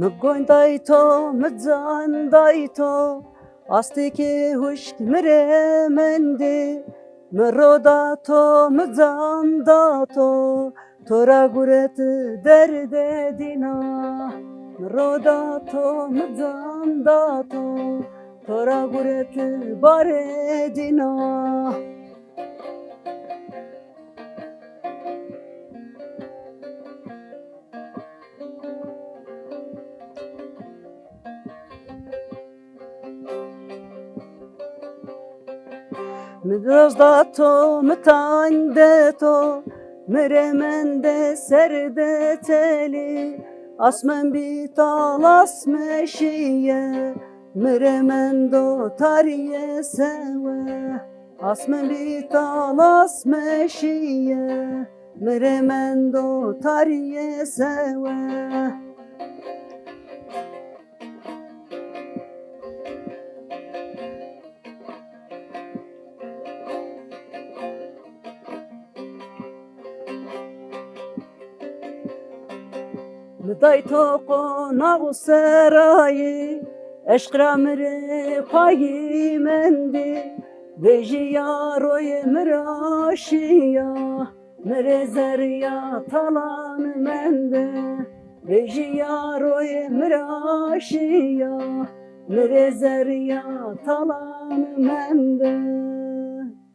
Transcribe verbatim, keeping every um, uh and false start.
Mi goyn day to, mi can day to, astikê huşk mi rê mendê. Mi ro da to, mi can da to, to ra guret derdê dîna. Mi ro da to, mi can da to, to ra guret barê dîna. Mi doz da to, mi tany de to, mi rê mende ser de telî. Asmen bî talas meşîye, mi rê mendo tarîye sewe. Asmen bî talas meşîye, mi rê mendo tarîye sewe. Mi day to qonax û serayî, eşq ra mi rê payî mendî. Vejîya royê mi ra şîya, mi rê zerrîya talan mende. Vejîya royê mi ra şîya, mi rê zerrîya talan mende.